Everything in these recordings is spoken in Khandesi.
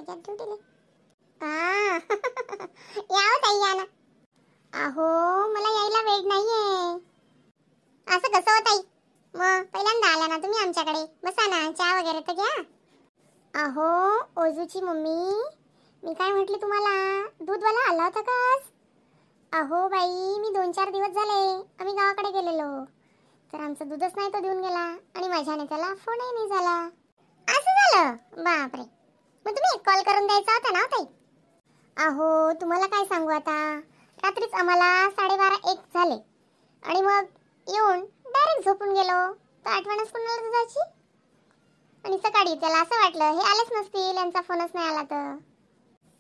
जाते की ड्युटीला. हा या हो ताई, या ना. अहो मला यायला वेळ नाहीये. असं कसं हो ताई, मग पहिल्यांदा आला ना तुम्ही आमच्याकडे, बसा ना, चहा वगैरे तर घ्या. अहो ओजूची मम्मी, मी काय म्हटले तुम्हाला, दूधवाला आला होता का आज? अहो बाई मी 2-4 दिवस झाले आम्ही गावाकडे गेलेलो, तर आमचं दूधच नाही तो देऊन गेला आणि माझ्याने त्याला फोनही नाही झाला. असं झालं? बापरे, मग तुम्ही एक कॉल करून द्यायचा होता ना ताई. अहो तुम्हाला काय सांगू आता, रात्रीच आम्हाला 12:30-1 झाले आणि मग येऊन डायरेक्ट झोपून गेलो, तर आठवणच कोणाला दुधाची. आणि सकाळी त्याला असं वाटलं हे आलेच नसतील, यांचा फोनच नाही आला तर.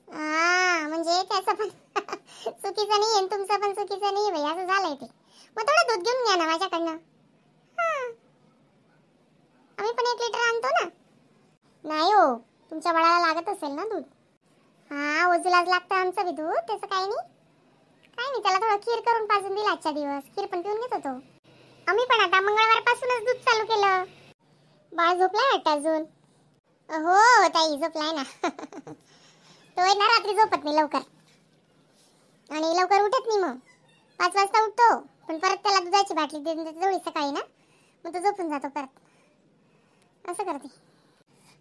हा म्हणजे त्याचं पण चुकीचं नाही आणि तुमचं पण चुकीचं नाही बाई, असं झालंय ते. मग थोडं दूध घेऊन घ्या ना माझ्याकडनं. हां आम्ही पण 1 लिटर आणतो ना. नाही हो, तुमच्या बाळाला लागत असेल ना दूध. हा ओजूलाच लागतं आमचं बी दूध, त्याचं काही नाही काही नाही. त्याला थोडं खीर करून पाजून दिलं आजच्या दिवस, खीर पण पिऊन घेत होतो. आम्ही पण आता मंगळवारपासूनच दूध चालू केलं. बाळ झोपलाय वाटतं अजून? हो ताई झोपलाय ना. तो आहे ना रात्री झोपत नाही लवकर आणि लवकर उठत नाही, मग 5 वाजता उठतो, पण परत त्याला दुधाची बाटली देऊन देते थोडी सकाळी ना, मग तो झोपून जातो परत, असं करते.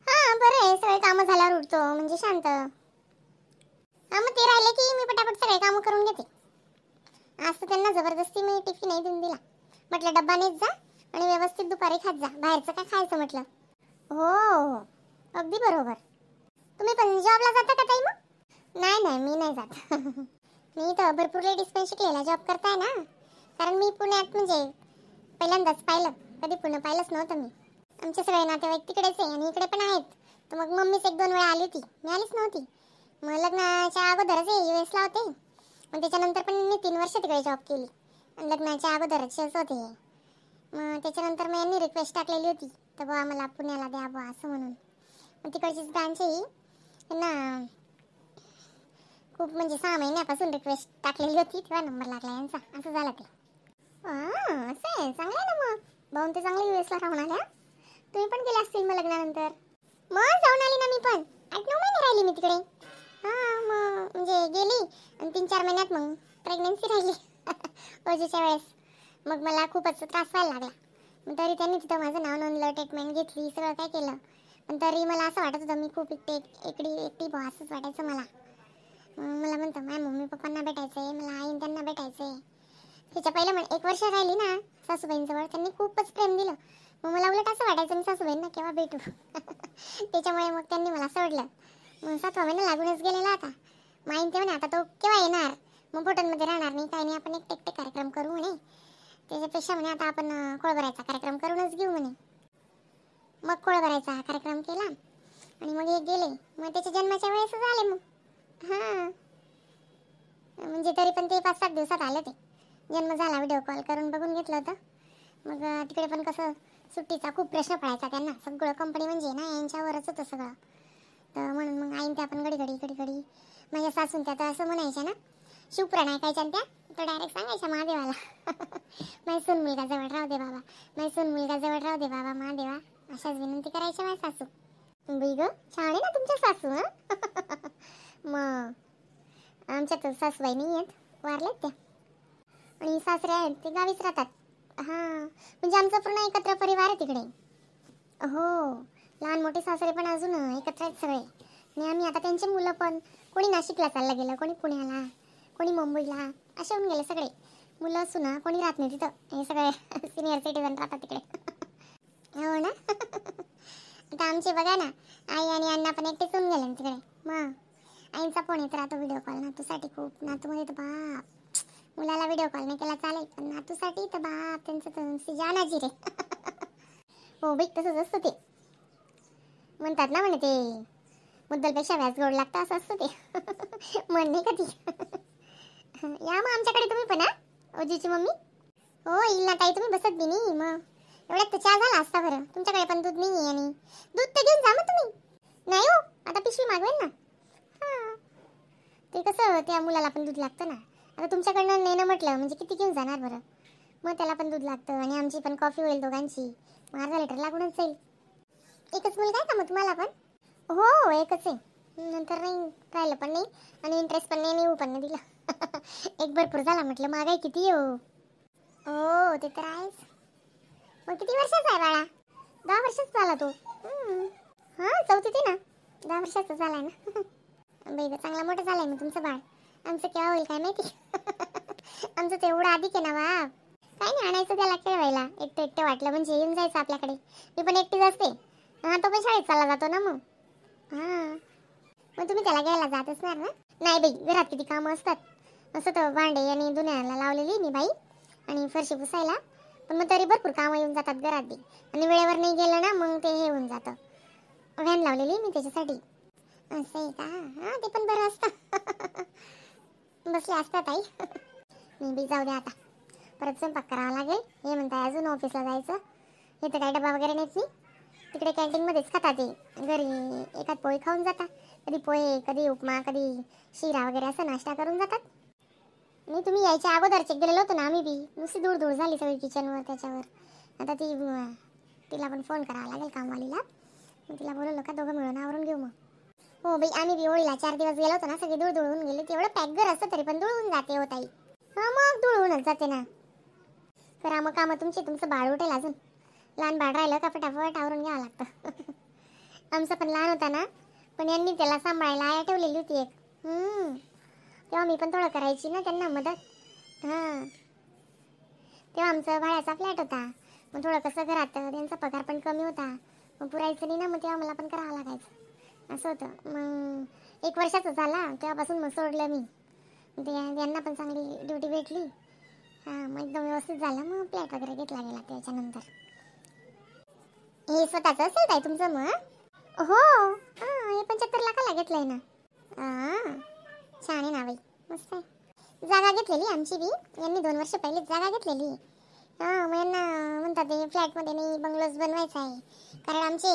हां बरं आहे, सगळे कामं झाल्यावर उठतो म्हणजे शांत. हां मग ते राहिले की मी पटापट सगळे कामं करून घेते. आज तर त्यांना जबरदस्ती मी टिफिनही देऊन दिला, म्हटलं डब्बा नेत जा आणि व्यवस्थित दुपारी खात जा, बाहेरचं काय खायचं म्हटलं. हो हो अगदी बरोबर. तुम्ही पण जॉबला जाता का ताई मग? नाही नाही मी नाही जात. मी तर भरपूर लेडीज पण शिकलेला जॉब करताय ना, कारण मी पुण्यात म्हणजे पहिल्यांदाच पाहिलं, कधी पुणे पाहिलंच नव्हतं मी. आमचे सगळे नातेवाईक तिकडेच आहे आणि इकडे पण आहेत, तर मग मम्मीच 1-2 वेळा आली होती, मी आलीच नव्हती. मग लग्नाच्या अगोदरच US ला होते, मग त्याच्यानंतर पण मी 3 वर्ष तिकडे जॉब केली आणि लग्नाच्या अगोदरच होते. मग त्याच्यानंतर मग यांनी रिक्वेस्ट टाकलेली होती तर बुवा मला पुण्याला द्या बुवा असं म्हणून. मग तिकडचीच ब्रांच आहे त्यांना खूप म्हणजे 6 महिन्यापासून रिक्वेस्ट टाकलेली होती, तेव्हा नंबर लागला यांचा, असं झालं ते. हां असं आहे, चांगलं आहे ना मग. भाऊन ते चांगले US ला राहून आल्या. तुम्ही पण गेले असतील मग लग्नानंतर? मग जाऊन आली ना मी पण, 8-9 महिने राहिली मी तिकडे. हां मग म्हणजे गेली आणि 3-4 महिन्यात मग प्रेग्नन्सी राहिली ओजीच्या वेळेस. मग मला खूपच त्रास व्हायला लागला, मग तरी त्यांनी तिथं माझं नाव नोंदलं, ट्रीटमेंट घेतली, सगळं काय केलं, पण तरी मला असं वाटत होतं मी खूप एकटी एकटी बुवा असंच वाटायचं मला. मग मला म्हणतं माझ्या मम्मी पप्पांना भेटायचं आहे, मला आईन त्यांना भेटायचं आहे. त्याच्या पहिलं म्हण 1 वर्ष राहिली ना सासूबाईंजवळ, त्यांनी खूपच प्रेम दिलं. मग मला उलट असं वाटायचं मी सासूबाईंना केव्हा भेटू. त्याच्यामुळे मग त्यांनी मला सोडलं. मग 7वा महिना लागूनच गेलेला आता. माईन ते म्हणे आता तो केव्हा येणार, मग फोटोंमध्ये राहणार नाही काही नाही, आपण एकटे एकटे कार्यक्रम करू म्हणे, त्याच्यापेक्षा म्हणे आता आपण खोळ भरायचा कार्यक्रम करूनच घेऊ म्हणे. मग खोळ भरायचा कार्यक्रम केला आणि मग हे गेले, मग त्याच्या जन्माच्या वेळेसच आले मग. हां म्हणजे तरी पण ते 5-7 दिवसात आले ते, जन्म झाला व्हिडिओ कॉल करून बघून घेतलं होतं. मग तिकडे पण कसं सुट्टीचा खूप प्रश्न पडायचा त्यांना, सगळं कंपनी म्हणजे ना यांच्यावरच होतं सगळं, तर म्हणून मग आईन त्या पण घडी घडी घडी घडी माझ्या सासून त्या तर असं म्हणायच्या ना, शिवपुराण ऐकायच्या त्या तर डायरेक्ट सांगायच्या महादेवाला, माझी सून मुलगा जवळ राहू दे बाबा, माझी सून मुलगा जवळ राहू दे बाबा महादेवा, अशाच विनंती करायच्या माझ्या सासू. बाई गं छान आहे ना तुमच्या सासू. हां मग आमच्या तर सासूबाई नाही आहेत, वारल्यात त्या, आणि सासरे आहेत ते गावीच राहतात. हां म्हणजे आमचा पूर्ण एकत्र परिवार आहे तिकडे. हो लहान मोठे सासरे पण अजून एकत्र आहेत सगळे, आणि आम्ही आता त्यांचे मुलं पण कोणी नाशिकला चाललं गेलं, कोणी पुण्याला, कोणी मुंबईला, असे होऊन गेले सगळे मुलं सुना, कोणी राहत नाही तिथं, हे सगळे सिनियर सिटीजन राहतात तिकडे. हो ना. आता आमचे बघा ना आई आणि अण्णा पण एकटेच होऊन गेले तिकडे. मग आईंचा फोन येत राहतो व्हिडिओ कॉल नातूसाठी खूप, नातूमध्ये तर बाप मुलाला व्हिडिओ कॉल नाही केला चालेल, पण नातूसाठी तर बाप त्यांचं तर जानाजी रे. हो बाई तसंच असतं ते, म्हणतात ना म्हणे ते मुद्दलपेक्षा व्याज गोड लागतं असं असतं ते. म्हण नाही का ती. या मग आमच्याकडे तुम्ही पण. हा ओजीची मम्मी. हो येईल ना ताई, तुम्ही बसत बी नाही मग, एवढ्यात तर चहा झाला असता बरं. तुमच्याकडे पण दूध नाही आहे, आणि दूध तर घेऊन जा मग तुम्ही. नाही हो आता पिशवी मागवेल ना. हां ते कसं त्या मुलाला पण दूध लागतं ना, आता तुमच्याकडनं नेणं म्हटलं म्हणजे किती घेऊन जाणार बरं, मग त्याला पण दूध लागतं आणि आमची पण कॉफी होईल दोघांची, मग अर्धा लिटर लागूनच जाईल. एकच मुलगा आहे का मग तुम्हाला पण? हो एकच आहे. नंतर नाही राहिलं पण नाही आणि इंटरेस्ट पण नाही आणि येऊ पण नाही दिलं. एक भरपूर झाला म्हटलं, महागाई किती हो. हो ते तर आहेच. मग किती वर्षाचा आहे बाळा? 10 वर्षाचा झाला तो. हां चौथीत आहे ना, 10 वर्षाचा झाला ना. बाई चांगला मोठा झालाय मग तुमचं बाळ. आमचं केव्हा होईल काय माहिती. आमचं तर एवढं अधिक आहे ना बाप. काय नाही आणायचं त्याला खेळवायला, एकटं एकटं वाटलं म्हणजे येऊन जायचं आपल्याकडे. मी पण एकटीच असते. हां तो पण शाळेत चालला जातो ना मग. हां मग तुम्ही त्याला घ्यायला जात असणार ना? नाही बाई, घरात किती कामं असतात. असं तर भांडे आणि धुण्याला लावलेली मी बाई आणि फरशी पुसायला, पण मग तरी भरपूर कामं येऊन जातात घरात बी. आणि वेळेवर नाही गेलं ना मग ते हे होऊन जातं. व्हॅन लावलेली मी त्याच्यासाठी. असं आहे का? हां ते पण बरं असतं. बसले असतात आई. मी बी जाऊ द्या आता, परत स्वयंपाक करावा लागेल. हे म्हणताय अजून ऑफिसला जायचं. हे तर काय डबा वगैरे नेत नाही, तिकडे कॅन्टीनमध्येच खातात ते. घरी एखाद पोळी खाऊन जातात, कधी पोहे कधी उपमा कधी शिरा वगैरे असं नाश्ता करून जातात. नाही तुम्ही यायच्या अगोदर चेक गेलेलो होतो ना आम्ही बी, नुसती धूळ धूळ झाली सगळी किचनवर त्याच्यावर. आता ती तिला पण फोन करावा लागेल कामवालीला, मग तिला बोलवलं का दोघं मिळून आवरून घेऊ मग. हो बाई आम्ही बी होळीला 4 दिवस गेलो होतो ना, सगळी धूळ धूळ होऊन गेली. तेवढं पॅक घर असतं तरी पण धूळ होऊन जाते हो ताई. हां मग धूळ होऊनच जाते ना. करा मग कामं तुमची, तुमचं बाळ उठेल अजून. लहान बाळ राहिलं का फटाफट आवरून घ्यावं लागतं. आमचं पण लहान होता ना, पण यांनी त्याला सांभाळायला आया ठेवलेली होती एक. तेव्हा मी पण थोडं करायची ना त्यांना मदत. हां तेव्हा आमचं भाड्याचा फ्लॅट होता, मग थोडं कसं घरात त्यांचा पगार पण कमी होता, मग पुरायचं नाही ना, मग तेव्हा मला पण करावं लागायचं असं होतं. मग 1 वर्षाचं झाला तेव्हापासून मग सोडलं मी. ते यांना पण चांगली ड्युटी भेटली. हां मग एकदम व्यवस्थित झालं, मग फ्लॅट वगैरे घेतला गेला त्याच्यानंतर. हे स्वतःचं असेल काय तुमचं मग? हो हां हे 75 लाखाला घेतलं आहे ना. हां छान आहे ना बाई, मस्त आहे. जागा घेतलेली आमची बी, यांनी 2 वर्ष पहिलेच जागा घेतलेली. हां मग यांना म्हणतात ते फ्लॅटमध्ये नाही बंगलोज बनवायचा आहे, कारण आमचे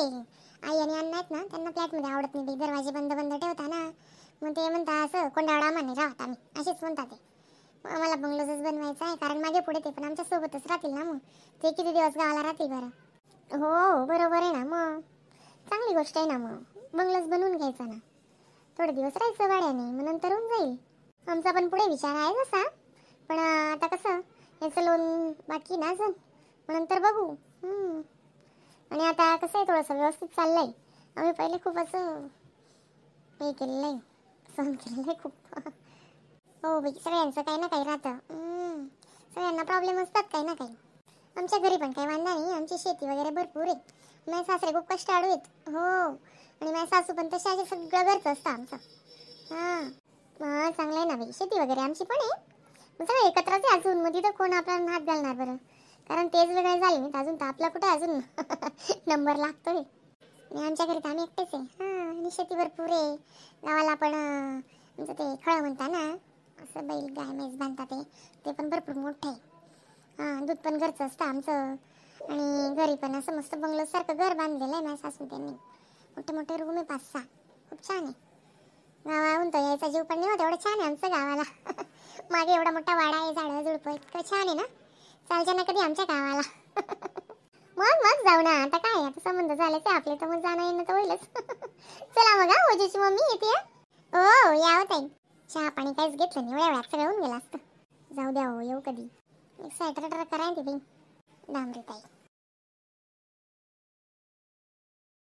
आई आणि अण्णा आहेत ना त्यांना फ्लॅटमध्ये आवडत नाही बाई, दरवाजे बंद बंद ठेवता ना, मग ते म्हणतात असं कोंडावडा आम्हाला राहत आम्ही, असेच म्हणतात ते. मग आम्हाला बंगलोजच बनवायचा आहे, कारण मागे पुढे ते पण आमच्यासोबतच राहतील ना, मग ते किती दिवस गावाला राहतील बरं. हो बरोबर आहे ना, मग चांगली गोष्ट आहे ना, मग बंगलोज बनवून घ्यायचा ना, थोडे दिवस राहायचं भाड्याने, मग नंतर होऊन जाईल. आमचा पण पुढे विचार आहे तसा, पण आता कसं याचं लोन बाकी ना अजून, मग नंतर बघू. आणि आता कसं आहे थोडंसं व्यवस्थित चाललं आहे. आम्ही पहिले खूप असं हे केलेलं आहे, सहन केलेलं आहे खूप. हो बाई सगळ्यांचं काही ना काही राहतं, सगळ्यांना प्रॉब्लेम असतात काही ना काही. आमच्या घरी पण काही वांदा नाही, आमची शेती वगैरे भरपूर आहे. माझे सासरे खूप कष्टाळू आहेत. हो आणि माझ्या सासू पण तशा, असे सगळं घरचं असतं आमचं. हां मग चांगलं आहे ना बाई, शेती वगैरे आमची पण आहे, मग सगळं एकत्रच आहे अजून. मग तिथं कोण आपल्याला हात घालणार बरं, कारण तेच वेगळे झाले नाही अजून, तर आपला कुठं अजून नंबर लागतोय. आणि आमच्या घरी तर आम्ही एकटेच आहे. हां आणि शेती भरपूर आहे गावाला पण. आमचं ते खळं म्हणता ना, असं बैल गाय म्हैस बांधतात ते पण भरपूर मोठं आहे. हां दूध पण घरचं असतं आमचं. आणि घरी पण असं मस्त बंगलोसारखं घर बांधलेलं आहे माझ्या सासू त्यांनी, मोठे मोठे रूम आहे 5-6, खूप छान आहे. गावाहून तर यायचा जीव पण नाही होत, एवढं छान आहे आमचं गावाला. मागे एवढा मोठा वाडा आहे, झाडं झुडपं इतकं छान आहे ना. चालच्या ना कधी आमच्या गावाला. मग मग जाऊ ना, आता काय आता संबंध झालेच आहे आपले, तर मग जाणं येणं तर होईलच. चला मग हा, ओजीची मम्मी येते. हो या हो ताई. चहा पाणी काहीच घेतलं नाही, एवढ्या वेळात सगळं होऊन गेलं असतं. जाऊ द्या हो, येऊ कधी. एक सॅटरडे करायला ते बाई डांबरी ताई.